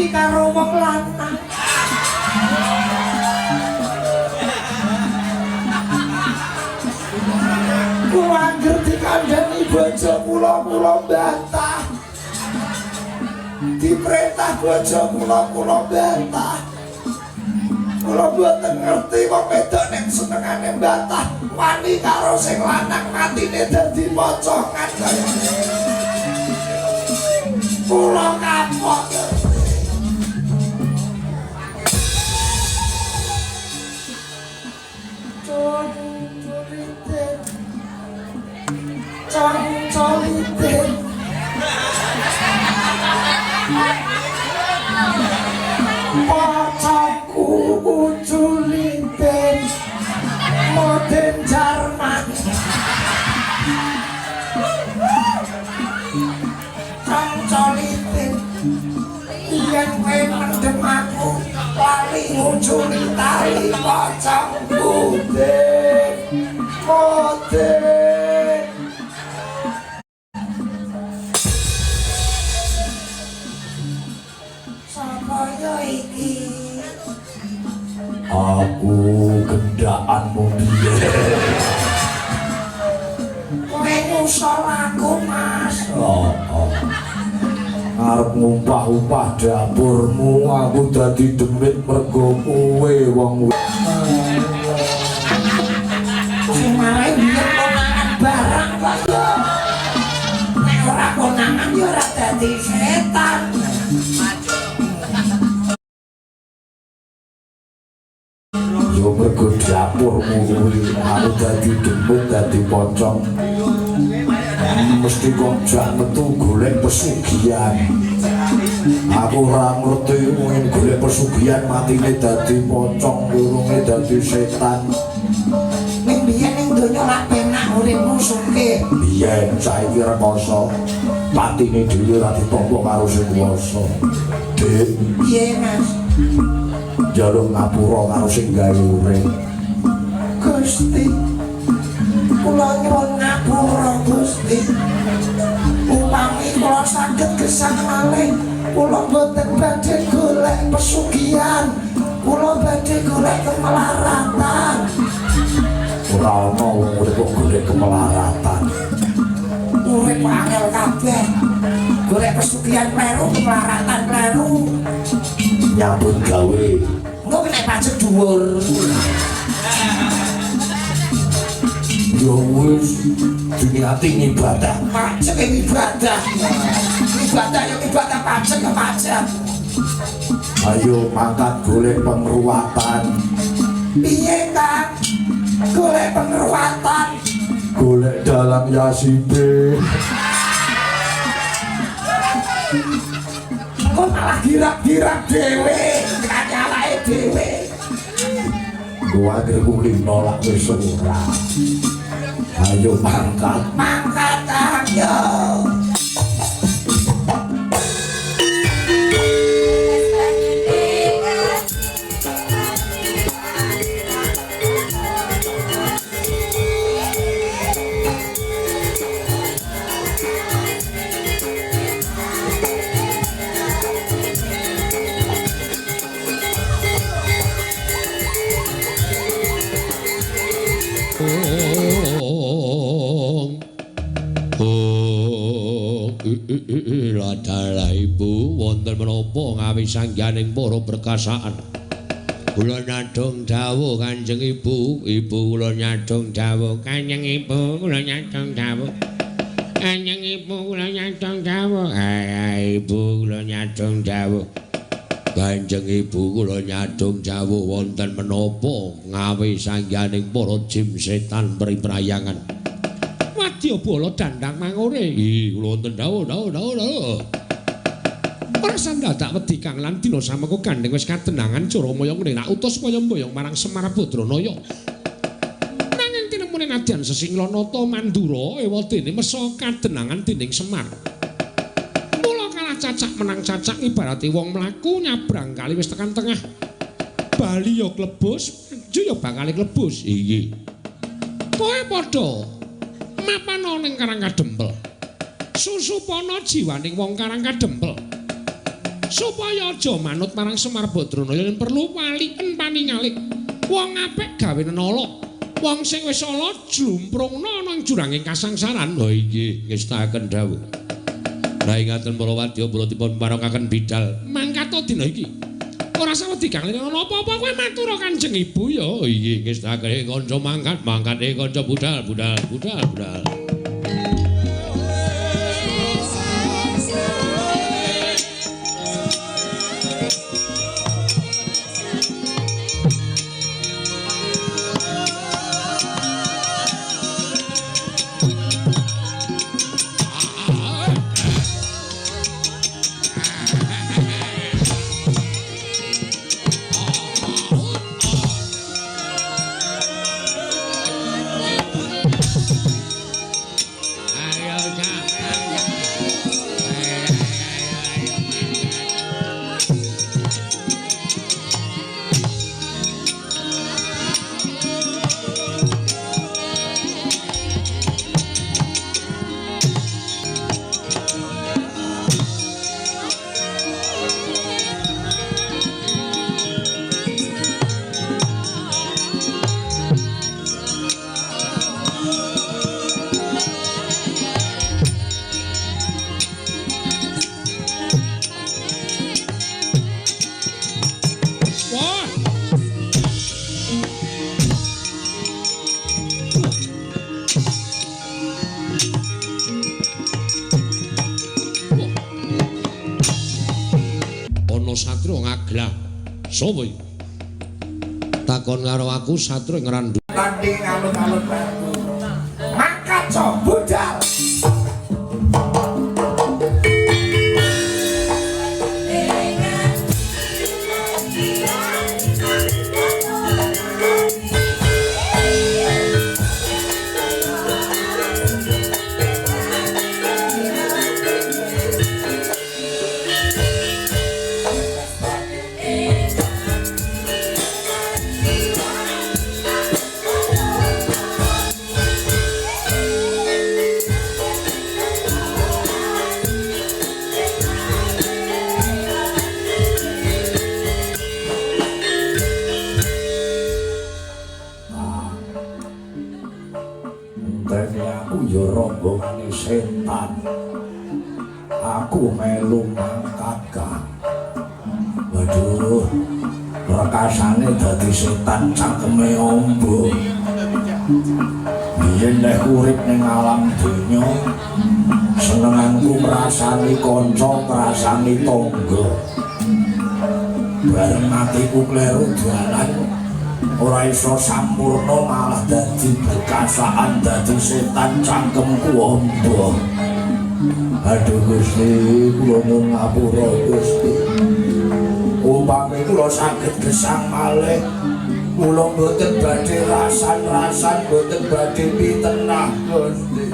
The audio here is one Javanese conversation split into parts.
wani karo wong lanang. Kula angger dikandhani bojo kula, kula bantah. Diperintah bojo kula, kula bantah. Kula mboten ngerti wong wedok nek senengane bantah wani karo sing lanang matine dadi pocongan kaya ngene. Kula kapok. Cong-colitin. Pocongku uculitin. Moden Jerman. Cong-colitin. Yen kowe mendem aku lali nguculi tali pocongku den. Moden. Sapa yo iki? Aku gendhaanmu biyen. Kowe nyusul aku, Mas. Oh, oh. Arep ngumpah-umpah dapurmu aku dadi demit mergo kowe wong. Sing marai biyen konangan barang kok ya. Nek ora konangan ya ora dadi setan. Yo mergo dapurmu kuwi aku dadi demit dadi pocong. Mesti kok jak metu golek pesugihan. Aku ora ngerti mungkin golek pesugihan matine dadi pocong, lurunge dadi setan. Ning biyen ning donya lak penak uripmu sugih. Biyen saiki rekoso. Patine dhewe ora ditampa karo sing kuwasa. Dik, piye Mas? Njaluk ngapura karo sing gawe urip. Gusti, kula nyuwun ngapura Gusti. Upami kula saged gesang malih, kula mboten badhe golek pesugihan, kula badhe golek kemelaratan. Ora ana wong urip kok golek kemelaratan. Urip angel kabeh. Golek pesugihan kleru, kemelaratan kleru. Nyambut gawe. Engko kena pajak dhuwur. Ya wis diniati ngibadah. Pajak ibadah. Ibadah ya ibadah, pajak ya pajak. Ayo mangkat golek pengruwatan. Piye, Kang? Golek pengruwatan. Golek dalang yasibe. Kok malah girap-girap dhewe, nyalake dhewe. Gua anggere kulino lak wis ora. Ayo mangkat. Mangkat ayo. Ladalah ibu wonten menapa ngawi sangganing para perkasaan. Kula nyadong dawuh Kanjeng Ibu, ibu kula nyadong dawuh Kanjeng Ibu, kula nyadong dawuh. Kanjeng Ibu kula nyadong dawuh. Ibu kula nyadong dawuh. Kanjeng Ibu kula nyadong dawuh wonten menapa ngawi sangganing para jim setan priprayangan. Wadyabala dandang mangure. Ih, kula wonten dawuh, dawuh, dawuh, dawuh. Ora sandadak wedi Kang lan dina samengko gandeng wis kadenangan Jaramaya ngene nak utus mboyong marang Semar Badranaya. Nanging tinemune nadyan Sesinglanata Mandura ewadene mesa kadenangan dening Semar. Mula kalah cacak menang cacak ibarate wong mlaku nyabrang kali wis tekan tengah. Bali ya klebus, maju ya bakal klebus. Iya. Kowe padha mapana ning Karang Kadempel. Susupana jiwaning wong Karang Kadempel. Supaya aja manut marang Semar Badrana yen perlu waliken paningalik. Wong apik gawe nala. Wong sing wis ala jlumprungna ana ing juranging kasangsaran. Ha inggih, ngestakaken dawuh. Lah ingaten para wadya kula dipun parengaken bidal mangkata dina iki. Ora sawedi Kang Lirin ana apa-apa kowe matur Kanjeng Ibu ya. Inggih, ngestakaken kanca mangkat, mangkate kanca budal, budal, budal, budal. Sopo iki? Takon karo aku satria ngrandu. Tanding alun-alun batu. Mangkat so budal. Rombongane setan. Aku melu mangkat Kang. Waduh, rekasane dadi setan cangkeme ombo. Biyen nek urip ning alam donya, senenganku ngrasani kanca, ngrasani tangga. Bareng matiku kleru dalan, ora iso sampurna malah dadi berkasaan, dadi setan cangkemku ombo. Aduh Gusti, kula nyuwun ngapura Gusti. Upami kula saged gesang malih, kula mboten badhe rasan-rasan, mboten badhe pitenah Gusti.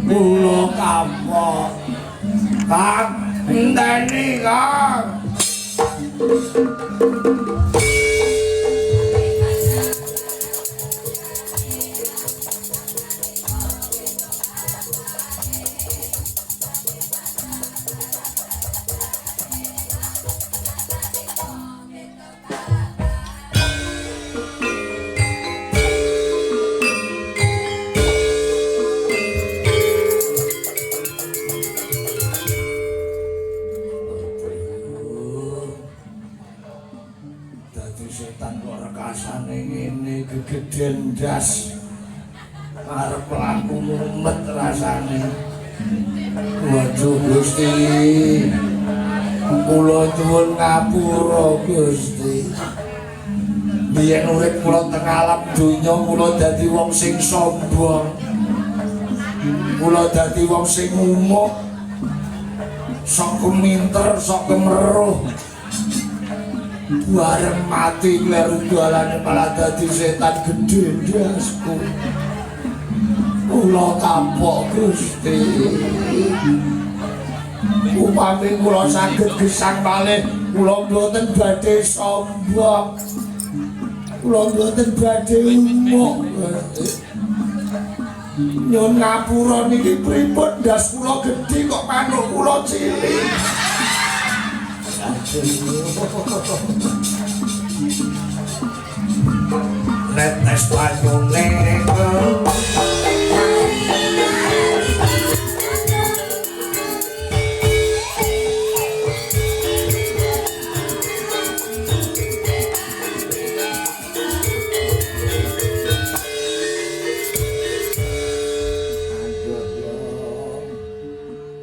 Kula kapok. Kang, enteni Kang. Gendhendas arep mlaku mumet rasane. Waduh Gusti, kula nyuwun ngapura Gusti. Biyen urip kula teng alam donya kula dadi wong sing sombong. Kula dadi wong sing umuk, sok keminter, sok kemeruh. Bareng mati kleru dalane malah dadi setan gedhe ndasku. Kula kapok Gusti. Upami kula saged gesang malih, kula mboten badhe sombong. Kula mboten badhe umuk. Nyuwun ngapura niki pripun ndas kula gedhe kok manuk kula cilik. Netes banyune.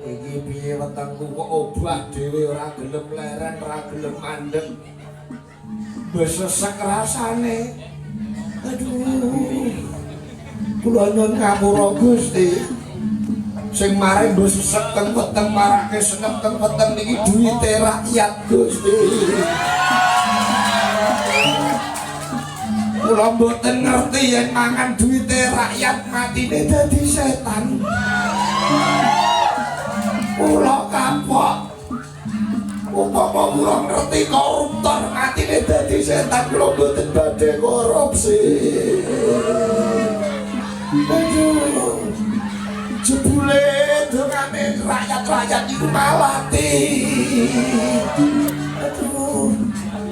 Iki piye wetengku kok obah dhewe ora gelem leren, ora gelem mandek. Besesek rasane. Aduh. Kula nyuwun ngapura Gusti. Sing mare besesek teng weteng marake seneng teng weteng niki duwite rakyat Gusti. Kula mboten ngerti yen mangan duwite rakyat matine dadi setan. Kula kapok. Upama kula ngerti koruptor matine dadi setan kula mboten badhe korupsi. Aduh. Jebule dongane rakyat-rakyat iku malati. Aduh.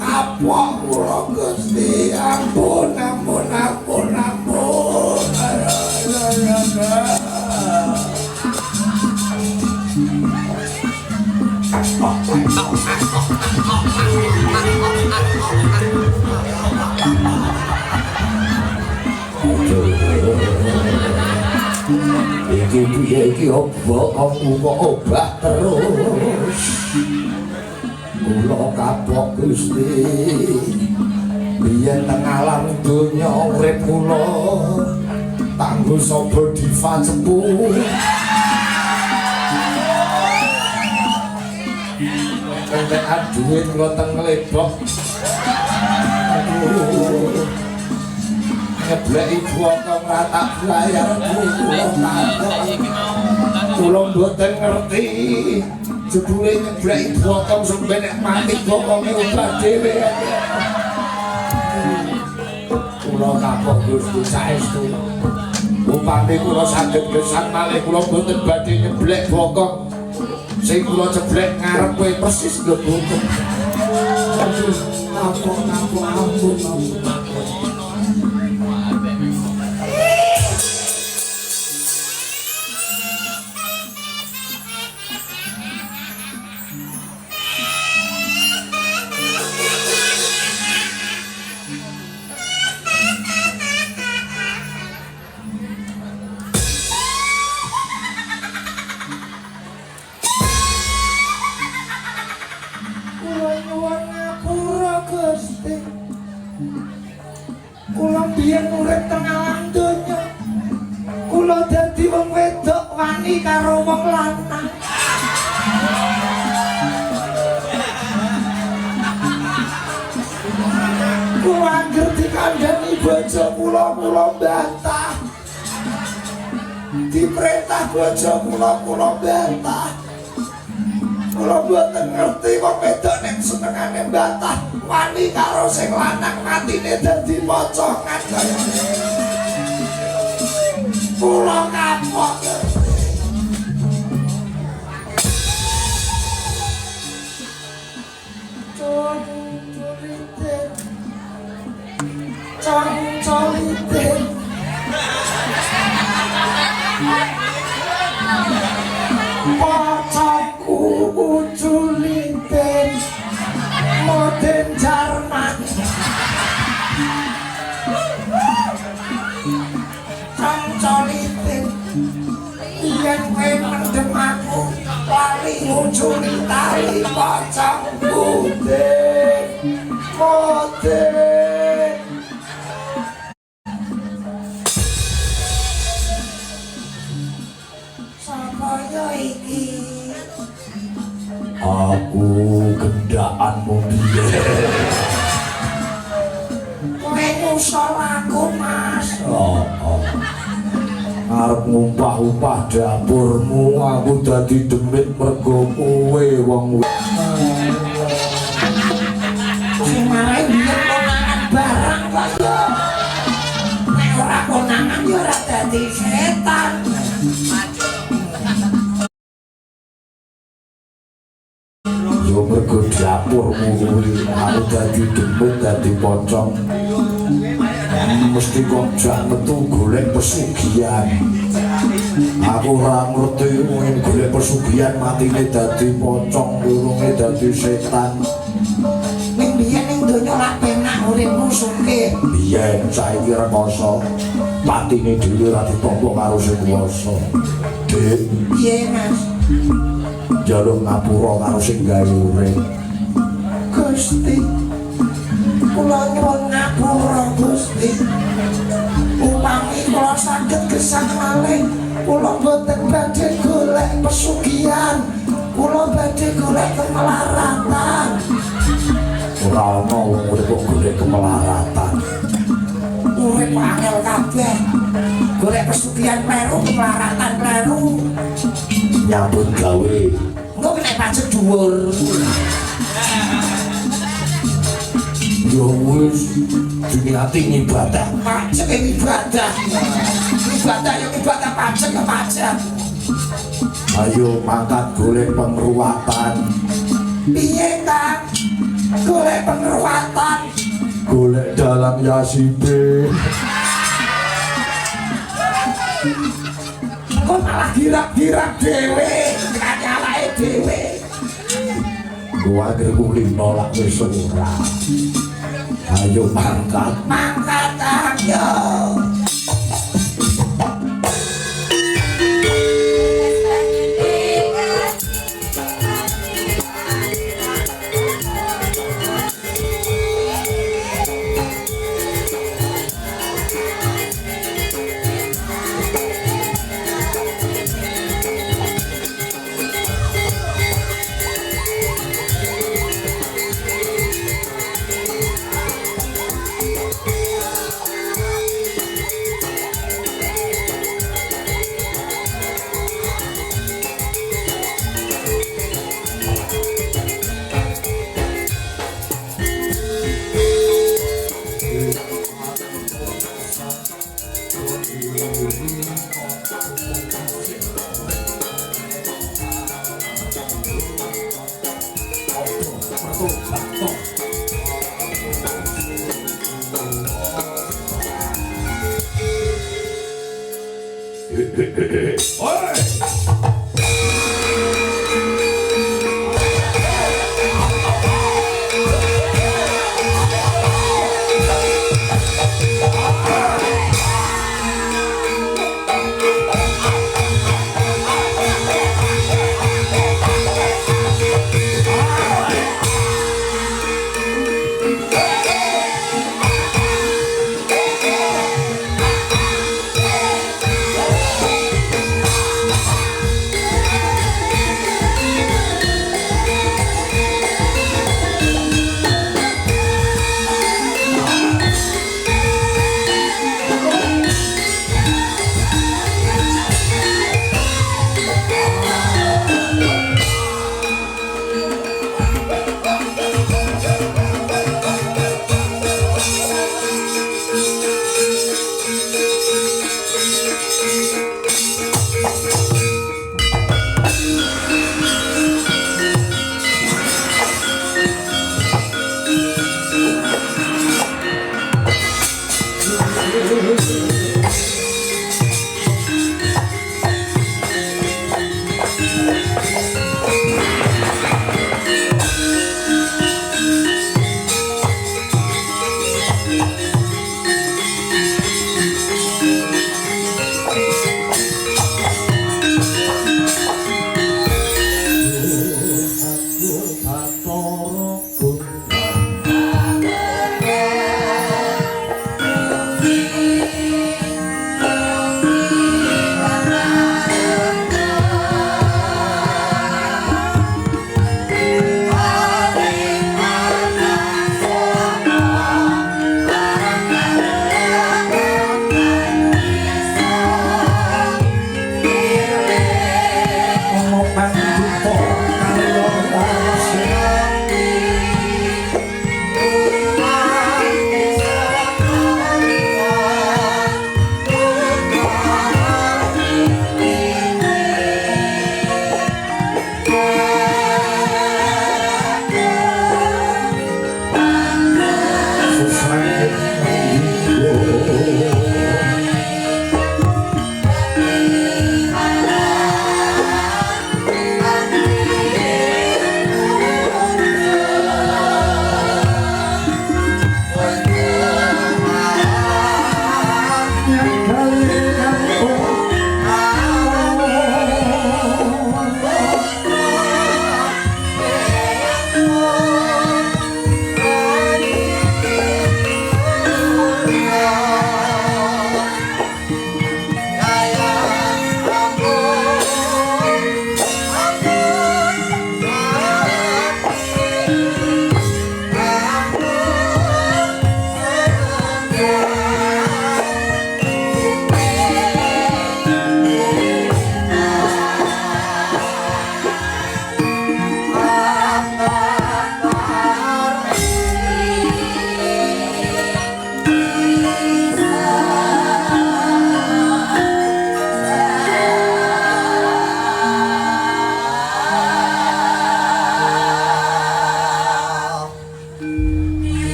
Kapok kula Gusti. Ampun, ampun, ampun, ampun. Iki piye iki obokku kok obah terus. Kula kapok Gusti. Biyen teng alam donya urip kula tanggo saba diva cepu. Kentekan duit kula teng nglebok. Aduh. Nyebleki bokong ra tak bayar kula kapok. Kula mboten ngerti. Jebule nyebleki bokong sampe nek mati bokonge obah dhewe. Kula kapok Gusti saestu. Upami kula saged gesang malih kula mboten badhe nyeblek bokong. Sing kula ceblek ngarepe persis lho bokong. Aduh, kapok kapok ampun ampun. Kula nyuwun ngapura Gusti. Kula biyen urip teng alam donya. Kula dadi wong wedok wani karo wong lanang. Kula angger dikandhani bojo kula, kula bantah. Diperintah bojo kula, kula bantah. Kula mboten ngerti wong wedok nek senengane bantah wani karo sing lanang matine dadi pocongan kaya ngene. Kula kapok. Cong-coliten. Cong-coliten. Pocongku uculiten Modern Jerman. Cong-coliten. Yen kowe mendem aku lali nguculi tali pocongku den modern. Sapa yo iki? Aku gendhaanmu biyen. Kowe nyusul aku, Mas. Oh, oh. Arep ngumpah-umpah dapurmu aku dadi demit mergo kowe wong. Sing marai biyen konangan barang kok ya. Nek ora konangan ya ora dadi setan. Yo mergo dapurmu kuwi aku dadi demit, dadi pocong. Mesti kok jak metu golek pesugihan. Aku ora ngerti mungkin golek pesugihan matine dadi pocong, lurunge dadi setan. Ning biyen ning donya lak penak uripmu sugih. Biyen saiki rekoso. Patine dhewe ora ditampa karo sing kuwasa. Dik, piye Mas? Njaluk ngapura karo sing gawe urip. Gusti, kula nyuwun ngapura Gusti. Upami kula saged gesang malih, kula boten badhe golek pesugihan, kula badhe golek kemelaratan. Ora ana wong urip kok golek kemelaratan. Urip angel kabeh. Golek pesugihan kleru, kemelaratan kleru. Nyambut gawe. Engko kena pajak dhuwur. Ya wis diniati ngibadah. Pajak ibadah. Ibadah ya ibadah, pajak ya pajak. Ayo mangkat golek pengruwatan. Piye Kang? Golek pengruwatan. Golek dalang yasibe. Kok malah girap-girap dhewe, nyalake dhewe. Gua anggere kulino lak wis ora. Ayo mangkat. Mangkat ayo. Oi!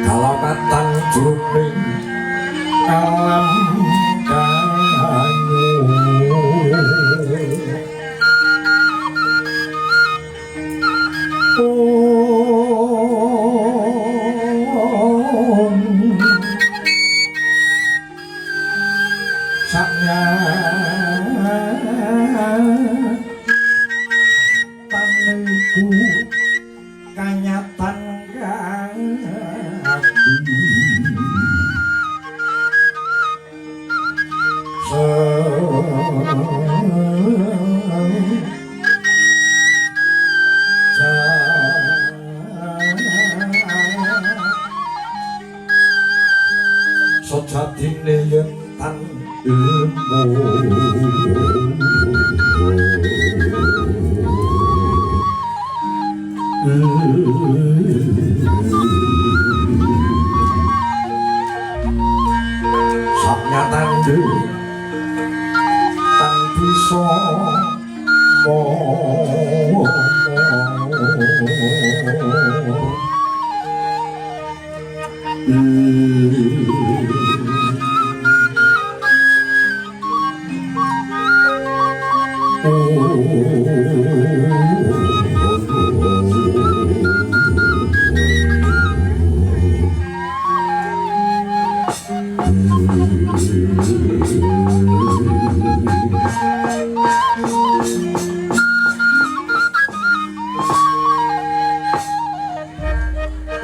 Kalamatan jroning alam kanyu Saknyatane kanyatan kang sejatine yen tan ilmu saknyatane tan bisa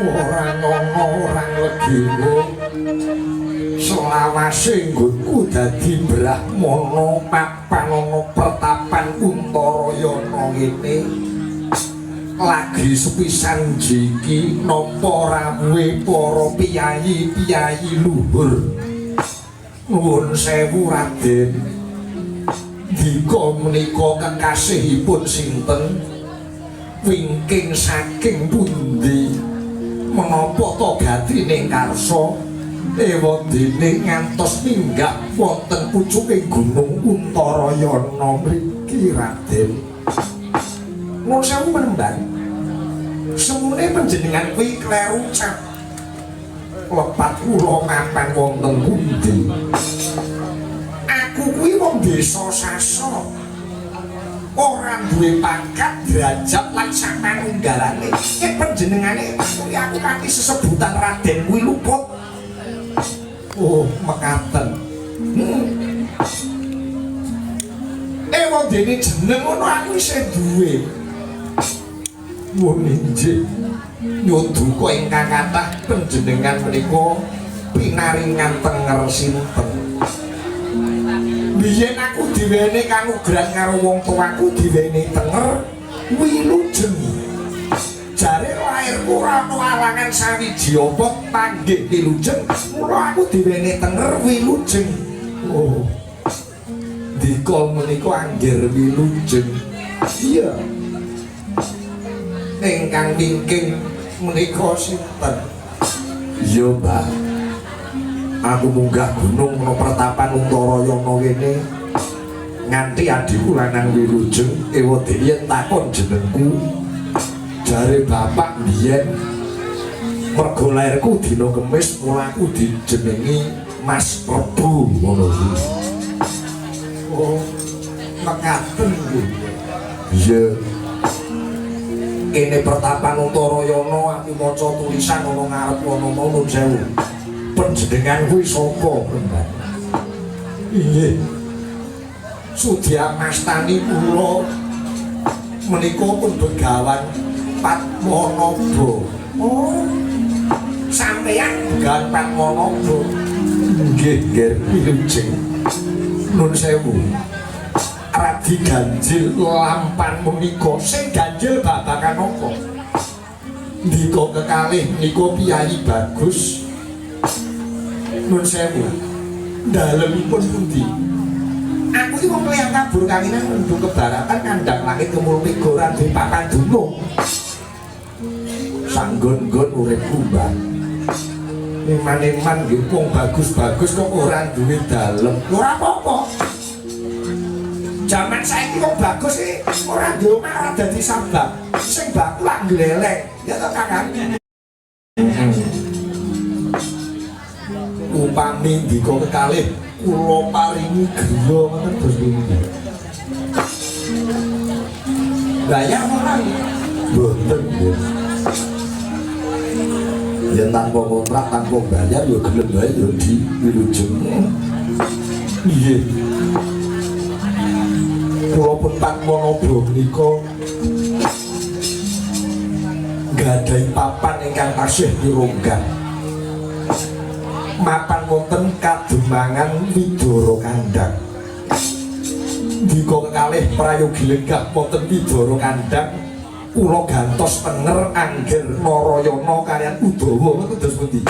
ora ana orang legiwa selawase nggonku dadi brahmana papan ana pertapan Untarayana ngene lagi sepisan jiki napa rawuhe para piyayi-piyayi luhur. Nuwun sewu Raden, dika menika kekasihipun sinten, wingking saking pundi, menapa ta gatine karsa ewadene ngantos minggah wonten pucuking gunung Untarayana mriki Raden? Nuwun sewu penembang, semune panjenengan kuwi kleru cap. Lepat kula mapan wonten pundi? Aku kuwi wong desa Sasa, ora duwe pangkat, derajat lan sapanunggalane. Nek panjenengane kuwi aku kanthi sesebutan Raden kuwi luput. Oh, mekaten. Ewadene jeneng ngono aku isih duwe. Nuwun injih nyuwun duka ingkang kathah panjenengan menika pinaringan tenger sinten. Biyen aku diwenehi kanugran karo wong tuaku diwenehi tenger wilujeng. Jare lairku ora ana alangan sawiji apa panggih wilujeng, mula aku diwenehi tenger wilujeng. Oh. Dika menika angger wilujeng. Iya. Ingkang wingking menika sinten? Iya, Mbah. Aku munggah gunung ana pertapan Untarayana kene nganti adhiku lanang wilujeng ewadene yen takon jenengku. Jare bapak biyen mergo lairku dina Kemis mula aku dijenengi Mas Rebo ngono kuwi. Oh, mekaten kuwi. Iya. Kene pertapan Untarayana aku maca tulisan ana ngarep ana nuwun sewu. Panjenengan kuwi sapa, Mbah? Inggih. Sudi amastani kula menika pun Begawan Padmanaba. Oh. Sampeyan Begawan Padmanaba. Nggih, nggih, wilujeng. Nuwun sewu. Radi ganjil lampan menika sing ganjil babagan apa? Ndika kekalih nika piyayi bagus. Nuwun sewu. Dalemipun pundi? Aku iki wong kliyang kabur kanginan mundhung kebaratan kandhang langit kemul mega ora duwe papan dunung. Sanggon-nggon uripku, Mbah. Eman-eman nggih wong bagus-bagus kok ora duwe dalem. Ora apa-apa. Jaman saiki wong bagus iki ora duwe omah ora dadi sabab. Sing bakul lak gleleng. Ya to Kakang? Upami ndika kekalih kula paringi griya ngoten terus pundi? Bayar ora? Mboten nggih. Yen tanpa kontrak tanpa bayar ya gelem wae ya di wilujeng. Nggih. Kula pun Padmanaba menika nggadahi papan ingkang tasih mirunggan. Mapan wonten Kademangan Widara Kandhang. Ndika kekalih prayogi lenggah wonten Widara Kandhang, kula gantos tenger angger Narayana kaliyan Udawa ngoten dos pundi?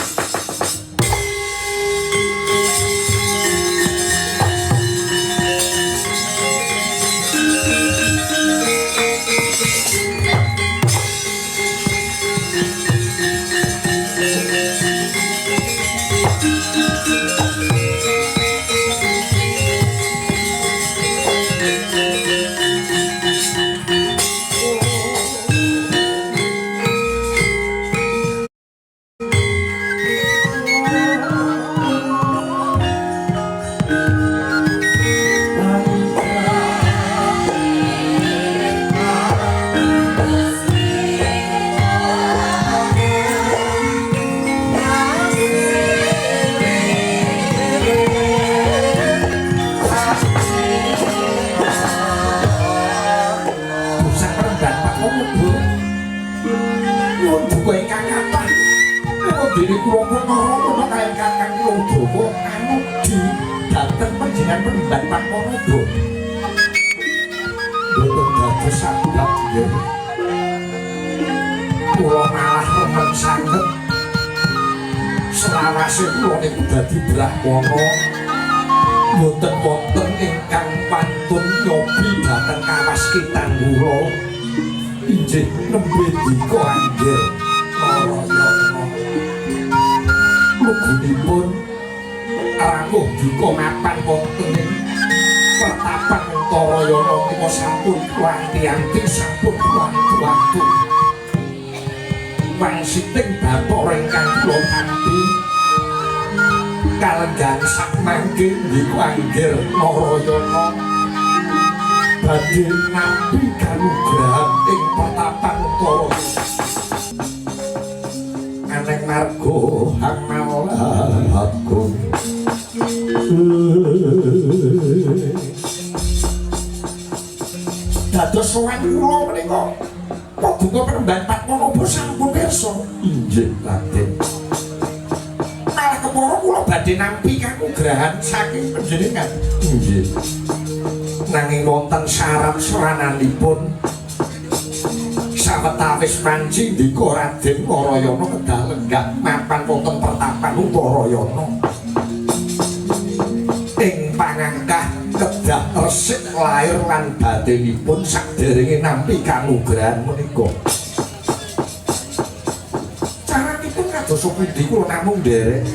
Kula malah remen sanget selawase kula niku dadi brahmana mboten wonten ingkang pantun nyobi dhateng kawaskitan kula injih nembe dika angger Narayana lugunipun rawuh dika mapan wonten ing pertapan Narayana menika sampun wanti-anti sampun wantu-wantu wangsiting bathara ingkang kula tampi kalenggahan sakmangke ndika angger Narayana badhe nampi kanugrahan ing pertapan Uttara aneng marga amal agung. Dados sowan kula menika paduka Panembahan Padmanaba sampun pirsa. Inggih Raden. Malah kepara kula badhe nampi kanugrahan saking panjenengan. Inggih. Nanging wonten syarat serananipun sawetawis panci ndika Raden Narayana kedah lenggah mapan wonten pertapan Uttarayana. Ing pangangkah kedah resik lair lan batinipun saderenge nampi kanugrahan menika. Caranipun kados pundi kula namung nderek.